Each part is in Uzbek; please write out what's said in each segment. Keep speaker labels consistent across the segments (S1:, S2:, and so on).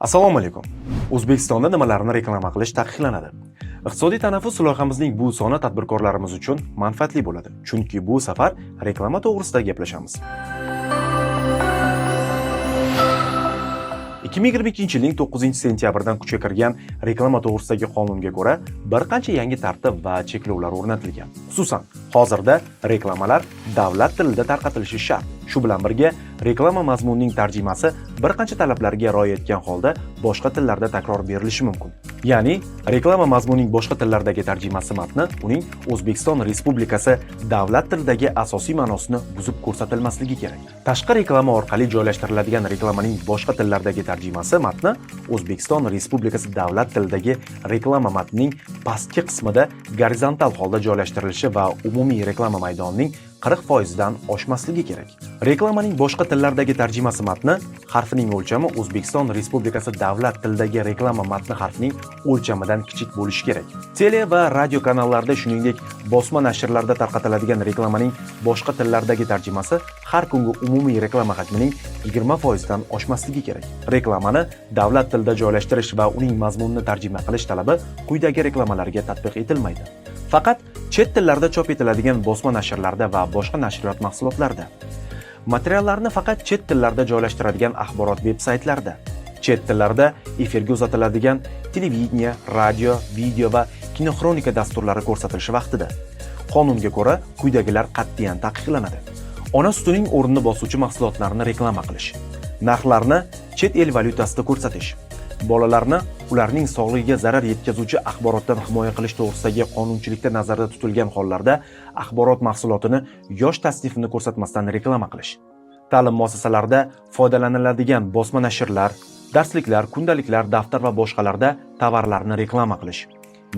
S1: Assalomu alaykum. O'zbekistonda nimalarni reklama qilish taqiqlanadi? Iqtisodiy tanaffus loyihamizning bu soni tadbirkorlarimiz uchun manfaatli bo'ladi, chunki bu safar reklama to'g'risida gaplashamiz. 2022-yilning 9-sentyabridan kuchga kirgan reklama to'g'risidagi qonunga ko'ra, bir qancha yangi tartib va cheklovlar o'rnatilgan. Xususan, hozirda reklamalar davlat tilida tarqatilishi shart. Shu bilan birga, reklama mazmunining tarjimasi bir qancha talablarga rioya etgan holda boshqa tillarda takror berilishi mumkin. Ya'ni, reklama mazmunining boshqa tillardagi tarjimasi matni uning O'zbekiston Respublikasi davlat tilidagi asosiy ma'nosini buzib ko'rsatilmasligi kerak. Tashqi reklama orqali joylashtiriladigan reklamaning boshqa tillardagi tarjimasi matni O'zbekiston Respublikasi davlat tilidagi reklama matnining pastki qismida gorizontal holda joylashtirilishi va umumiy reklama maydonining 40% dan oshmasligi kerak. Reklamaning boshqa tillardagi tarjimasi matni harfining o'lchami O'zbekiston Respublikasi davlat tilidagi reklama matni harfining o'lchamidan kichik bo'lishi kerak. Tele va radio kanallarda, shuningdek, bosma nashrlarda tarqatiladigan reklamaning boshqa tillardagi tarjimasi har kungi umumiy reklama hajmining 20% dan oshmasligi kerak. Reklamani davlat tilida joylashtirish va uning mazmunini tarjima qilish talabi quyidagi reklamalarga tatbiq etilmaydi. Faqat chet tillarda chop etiladigan bosma nashrlarda va boshqa nashriyot mahsulotlarida. Materiallarni faqat chet tillarda joylashtiradigan axborot veb-saytlarida. Chet tillarda efirga uzatiladigan televideniye, radio, video va kinoxronika dasturlari ko'rsatilishi vaqtida. Qonunga ko'ra, quyidagilar qat'iyan taqiqlanadi. Ona sutining o'rnini bosuvchi mahsulotlarni reklama qilish, narxlarni chet el valyutasida ko'rsatish, bolalarni ularning sog'lig'iga zarar yetkazuvchi axborotdan himoya qilish to'g'risidagi qonunchilikda nazarda tutilgan hollarda axborot mahsulotini yosh tasnifini ko'rsatmasdan reklama qilish, ta'lim muassasalarida foydalaniladigan bosma nashrlar, darsliklar, kundaliklar, daftar va boshqalarda tovarlarni reklama qilish,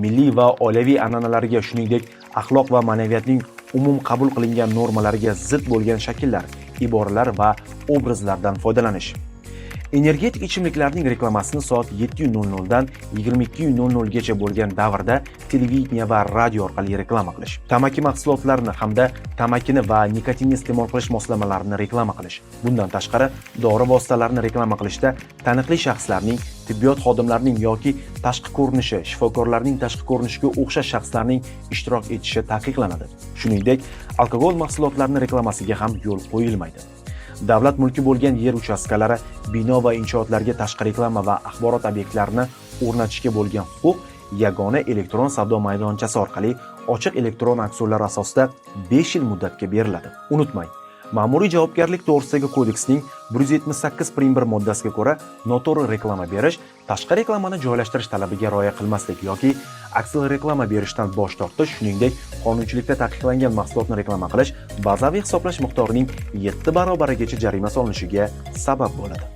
S1: milliy va oilaviy an'analarga, shuningdek, axloq va ma'naviyatning umum qabul qilingan normalariga zid bo'lgan shakllar, iboralar va obrazlardan foydalanish, energetik ichimliklarning reklamasini soat 7:00 dan 22:00 gacha bo'lgan davrda televideniye va radio orqali reklama qilish, tamaki mahsulotlarini hamda tamakini va nikotinni iste'mol qilish moslamalarini reklama qilish. Bundan tashqari, dori vositalarini reklama qilishda taniqli shaxslarning, tibbiyot xodimlarining yoki tashqi ko'rinishi shifokorlarning tashqi ko'rinishiga o'xshash shaxslarning ishtirok etishi taqiqlanadi. Shuningdek, alkogol mahsulotlarini reklamasiga ham yo'l qo'yilmaydi. Davlat mulki bo'lgan yer uchastkalari, bino va inshootlarga tashqi reklama va axborot obyektlarini o'rnatishga bo'lgan huquq yagona elektron savdo maydonchasi orqali ochiq elektron auksionlar asosida 5 yil muddatga beriladi. Unutmang, Ma'muriy javobgarlik to'g'risidagi kodeksning 178 prim 1 moddasiga ko'ra, noto'g'ri reklama berish, tashqi reklamani joylashtirish talabiga rioya qilmaslik yoki aksil reklama berishdan bosh tortish, shuningdek, qonunchilikda taqiqlangan mahsulotni reklama qilish bazaviy hisoblash miqdorining 7 barobarigacha jarima solinishiga sabab bo'ladi.